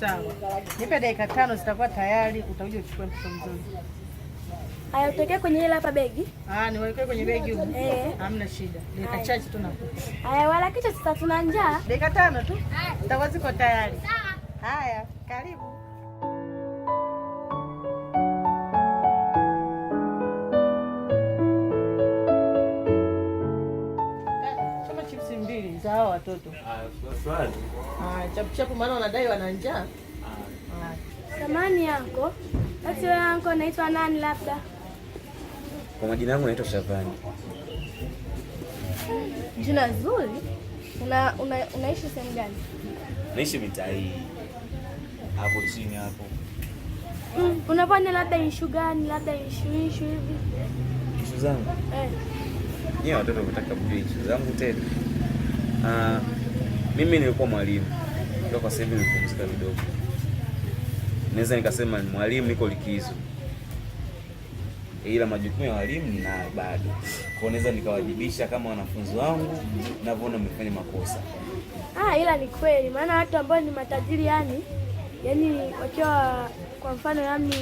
Sawa. Nipe dakika 5 zitakuwa tayari, utakuja uchukue mtoto mzuri. Haya, utokee kwenye ile hapa begi. Ah, niweke kwenye begi huko. Eh. Hamna shida. Dakika chache tu nakupa. Haya, wala kicha sasa tuna njaa. Dakika 5 tu. Zitakuwa ziko tayari. Sawa. Haya, karibu. Choma chipsi 2 za hao watoto. Ah, chapu chapu maana wanadai wana njaa. Samani yako. Basi wewe anko unaitwa nani labda? Kwa majina yangu naitwa Shavani. Jina zuri. Unaishi sehemu gani? Naishi mitaa hii. Hapo chini hapo. Unafanya labda issue gani? Labda issue hivi. Issue zangu? Eh. Nyewe watoto mtaka kujua issue zangu tena. Mimi nilikuwa mwalimu. Ndio kwa sasa hivi nimepumzika kidogo. Naweza nikasema ni mwalimu, niko likizo. Ila majukumu ya walimu ninayo bado. Kwa naweza nikawajibisha kama wanafunzi wangu ninavyoona mmefanya makosa. Ila ni kweli maana watu ambao ni matajiri yani wakiwa kwa mfano yani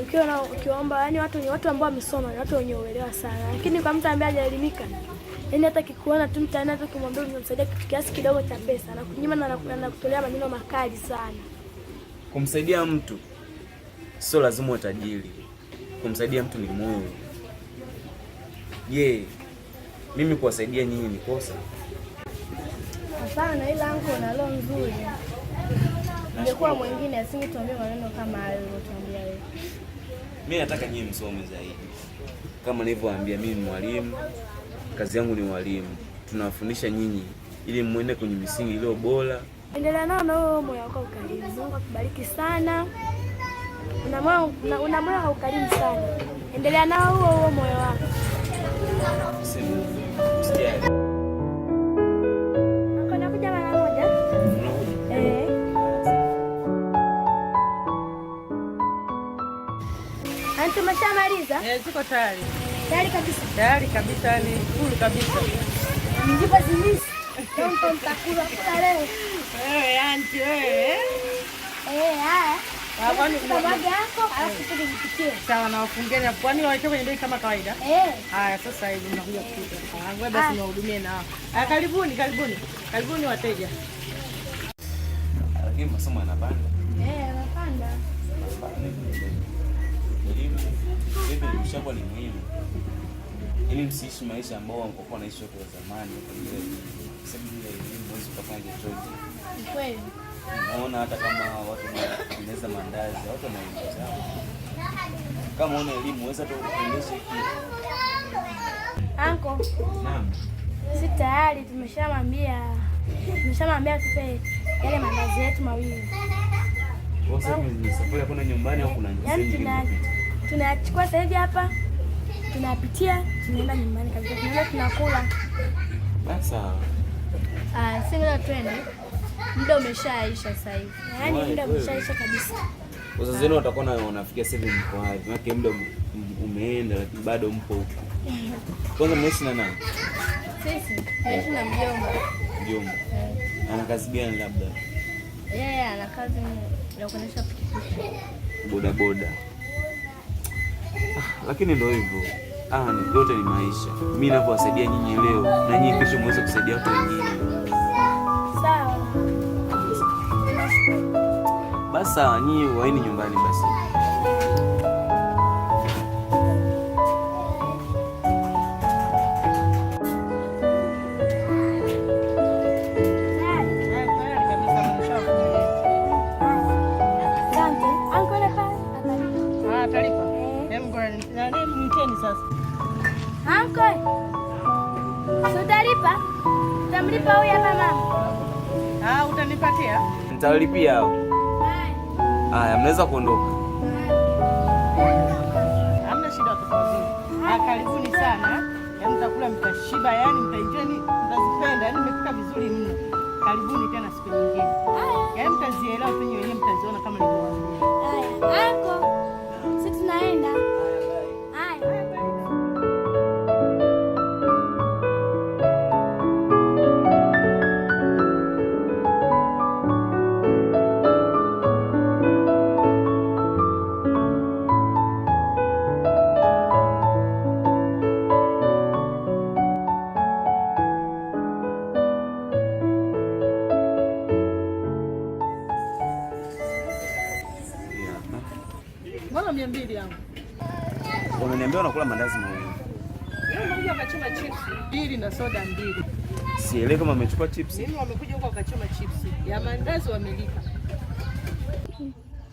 ukiwa na ukiomba yani watu ni watu ambao wamesoma, ni watu wenye uelewa sana. Lakini kwa mtu ambaye hajaelimika, yani hata kikuona tu mtaani hata ukimwambia unamsaidia kitu kiasi kidogo cha pesa, anakunyima na anakutolea maneno makali sana. Kumsaidia mtu sio lazima uwe tajiri. Kumsaidia mtu ni moyo. Je, mimi kuwasaidia nyinyi ni kosa? Hapana, ila anko una roho nzuri. Ingekuwa mwingine asingetuambia maneno kama hayo uliyotuambia wewe. Mimi nataka nyinyi msome zaidi. Kama nilivyowaambia, mimi ni mwalimu. Kazi yangu ni mwalimu. Tunawafundisha nyinyi ili muende kwenye misingi iliyo bora. Endelea nao na huo moyo wako ukarimu. Mungu akubariki sana. Una moyo wa ukarimu sana. Endelea nao huo huo moyo wako. Usijali. Anko, nakuja mara moja. Unakuja? Eh. Anti, umeshamaliza? Ziko tayari. Tayari kabisa. Tayari kabisa, ni full kabisa. Nijipa zimisi. Ndio mtakula kula leo. Wewe anti wewe. Haya. Kwani Tutamwaga yako alafu tuje tupikie. Sawa, na wafungeni hapo. Kwani waeke kwenye begi kama kawaida? Eh. Haya, sasa hivi mnakuja kupika. Ngoja basi niwahudumie na hao. Haya, karibuni, karibuni. Karibuni wateja. Lakini masomo yanapanda. Yanapanda. Elimu, elimu imeshakuwa ni muhimu. Ili msiishi maisha ambao walikuwa wanaishi watu wa zamani huko mbele. Kwa sababu bila elimu huwezi kufanya chochote. Ni kweli. Unaona hata kama watu wanatengeneza mandazi, watu wana elimu zao. Kama una elimu huwezi hata kuendesha hiki. Anko. Naam. Si tayari tumeshamwambia tupe yale mandazi yetu mawili. Wewe sasa ni safari ya kwenda nyumbani au kuna Yaani sehemu nyingine unapita? tunachukua sasa hivi hapa, tunapitia, tunaenda nyumbani kabisa, tunaenda tunakula. Basi sawa. Sasa twende. Muda umeshaisha sasa hivi. Yaani muda umeshaisha kabisa. Wazazi wenu watakuwa na wanafikia sasa hivi mko wapi? Maana muda umeenda lakini bado mpo huko. Kwanza mnaishi na nani? Sisi tunaishi na mjomba. Mjomba. Ana kazi gani labda? Yeye ana kazi ya kuendesha pikipiki. Boda boda. Lakini ndio hivyo. Ni yote ni maisha. Mimi ninavyowasaidia nyinyi leo na nyinyi kesho muweze kusaidia watu wengine. Sawa. Basi sawa, nyinyi waeni nyumbani basi. Utamlipa huyu hapa mama? Utanipatia? Nitalipia hao. Haya, mnaweza kuondoka. Hamna shida watoto wazuri. Karibuni sana. Yaani mtakula mtashiba, yaani mtaenjoy, mtazipenda, yaani mmepika vizuri mno. Karibuni tena siku nyingine. Yaani mtazielewa tu wenyewe, mtaziona kama nilivyowaambia. Haya, anko. Sisi tunaenda. Haya. Mbona 200 yangu? Unaniambia unakula mandazi mawili. Yeye amekuja akachoma chips mbili na soda mbili. Sielewi kama amechukua chips. Mimi wamekuja huko wakachoma chips ya mandazi wamelipa.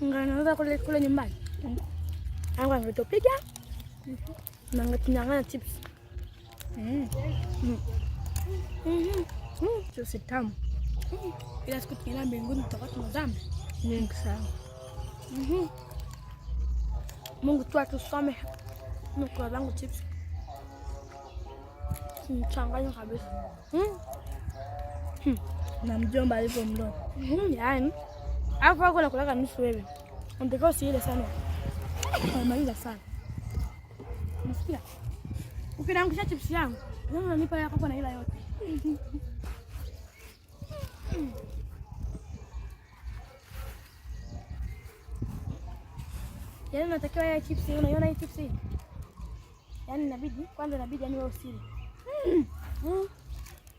Nganaanza kule kule nyumbani. Angu angetupiga. Na angetunyang'anya chips. Chips tamu. Ila siku tukienda mbinguni tutakuwa tuna dhambi. Nyingi sana. Mungu tu atusamehe. Nakula zangu chips. Mchanganyo kabisa. Na mjomba alivyo mdogo. Yaani. Hapo hapo nakulaga nusu wewe. Unatakiwa usiile sana. Unamaliza sana. Unasikia? Ukiniangusha chips yangu, wewe unanipa yako hapo na ila yote. Yaani unatakiwa ya chips, unaiona hii chips hii? Yaani inabidi kwanza inabidi yani wewe usile.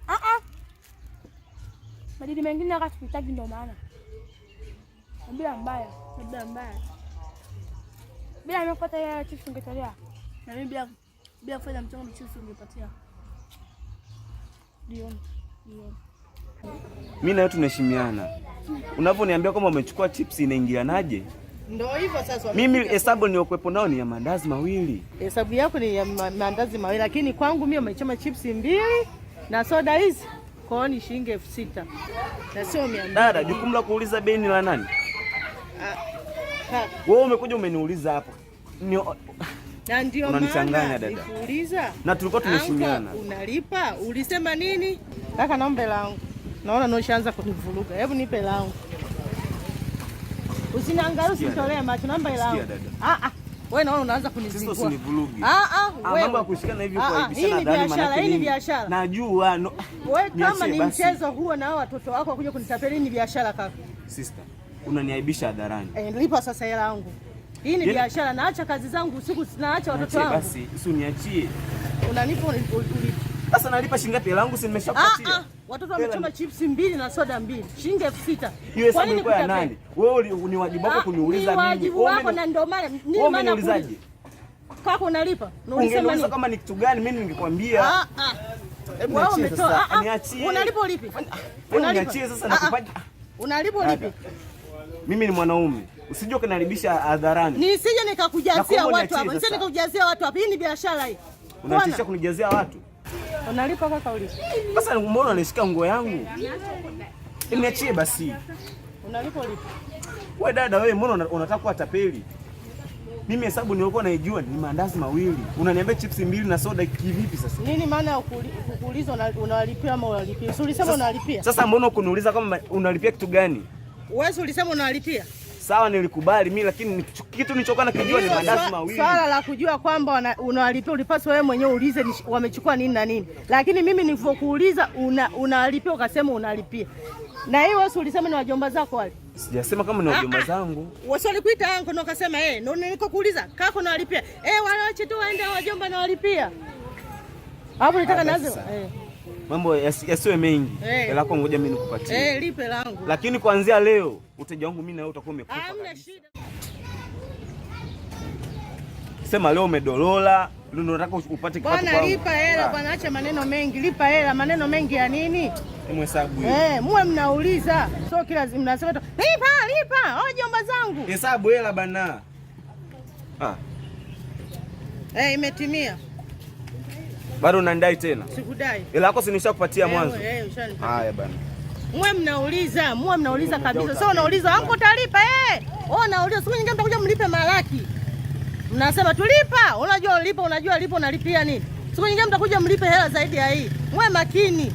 Ah ah. Madini mengine hata sikuhitaji ndio maana. Bila mbaya, Bila mbaya. Bila mimi kupata hiyo chips ungetolea. Na mimi bila kufanya mchongo chips ungepatia. Ndio. Ndio. Mimi na wewe tunaheshimiana. Unavyoniambia kwamba umechukua chips inaingilianaje? Ndio hivyo sasa. Mimi hesabu niliyokuwepo nao ni ya mandazi mawili. Hesabu yako ni ya mandazi mawili, lakini kwangu mimi umechoma chips mbili na soda hizi. Kwa hiyo ni shilingi 6,000. Na sio 200. Dada, jukumu la kuuliza bei ni la nani? Kaka, Wewe umekuja umeniuliza hapo. Na ndio Unanichanganya, maana dada. nikuuliza. Na tulikuwa tumeheshimiana. Anko, unalipa? Ulisema nini? Kaka, naomba hela yangu. Naona ushaanza kunivuruga. Hebu nipe hela yangu. Usiniangalie, usinitolee macho. Naomba hela yangu. Sikia, dada. Ah ah. Wewe naona unaanza Sisi kunizingua. usinivuruge. Ah ah, Ah, wewe. mambo ya kushikana hivi Ah, ah, kuaibishana hii ni ndani biashara, manake hii ni nini? biashara. Najua no. Wewe kama Niachie ni basi. mchezo huo na hao watoto wako wakuja kunitapeli, hii ni biashara kaka. Sister, unaniaibisha hadharani. Eh, lipa sasa hela yangu. Hii ni Yaani- biashara, naacha kazi zangu usiku, naacha watoto Niachie wangu. basi, si uniachie. Unanipa ulipa. Sasa nalipa shilingi ngapi hela yangu si Ah, nimeshakupatia? ah, watoto wamechoma chips mbili na soda mbili, shilingi 6,000. Hiyo Kwa hesabu nini ilikuwa ya kutapeli? nani? Wewe ni wajibu wako Ah, kuniuliza ni mimi. wajibu Wewe wako na ndio maana nini wewe maana umeniulizaje? Kaka unalipa? Na ulisema Ungeniuliza nini? kama ni kitu gani mimi ningekwambia. Ah ah. Hebu Wewe niachie umetoa. sasa. Ah, ah. Niachie. Unalipa ulipi? Hebu Unalipa? niachie sasa Ah, ah. nakupaje? Unalipa ulipi? Mimi ni mwanaume. Usije ukaniharibisha hadharani. Nisije nikakujazia Nakuomba watu uniachie hapa. Nisije sasa. nikakujazia watu hapa. Hii ni biashara hii. Unatishia Bwana, kunijazia watu. Unalipa kaka ulipi? Sasa mbona unanishika nguo yangu? Niachie basi. Unalipa ulipi? Wewe dada wewe mbona unataka kuwa tapeli? Mimi hesabu nilikuwa naijua ni maandazi mawili. Unaniambia chips mbili na soda kivipi sasa? Nini maana ya kukuuliza unalipia ama unalipia? Si ulisema unalipia? Sasa mbona kuniuliza kama unalipia kitu gani? Wewe si ulisema unalipia? Sawa, nilikubali mimi, lakini kitu nilichokuwa nakijua ni Hilo maandazi mawili. Swala la kujua kwamba unawalipia ulipaswa wewe mwenyewe uulize wamechukua nini na nini. Lakini mimi nilivyokuuliza unalipia ukasema unalipia. Na hiyo wewe ulisema ni wajomba zako wale. Sijasema kama ni wajomba zangu. Wewe walikuita anko na ukasema ndio nilikokuuliza kako nawalipia. Wale waache tu waende wajomba nawalipia. Hapo nitaka Basi nazo. sawa. Mambo yasiwe mengi. Eh. Hela yako ngoja mimi nikupatie. Lipe langu. Lakini kuanzia leo uteja wangu mimi na wewe utakuwa umekufa. Hamna shida. Sema leo umedolola, ndio unataka upate kipato Bwana kwangu. lipa hela bwana, acha maneno mengi, lipa hela. Maneno mengi ya nini? Hebu hesabu hiyo. Muwe mnauliza. Sio kila mnasema tu lipa lipa, oh jomba zangu. Hesabu hela bana. Ah, Imetimia. Bado unanidai tena? Sikudai. Hela yako si nishakupatia mwanzo. Ushanipatia. Haya bana. Muwe mnauliza, muwe mnauliza kabisa. Sio unauliza anko utalipa eh. Wewe unauliza siku nyingine mtakuja mlipe malaki. Mnasema tulipa, unajua ulipa, unajua lipo unalipia nini? Siku nyingine mtakuja mlipe hela zaidi ya hii. Muwe makini.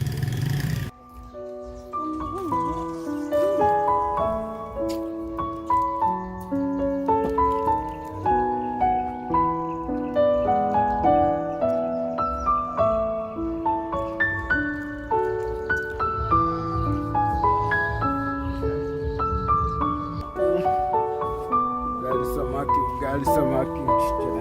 Ugali samaki, ugali samaki, mchicha.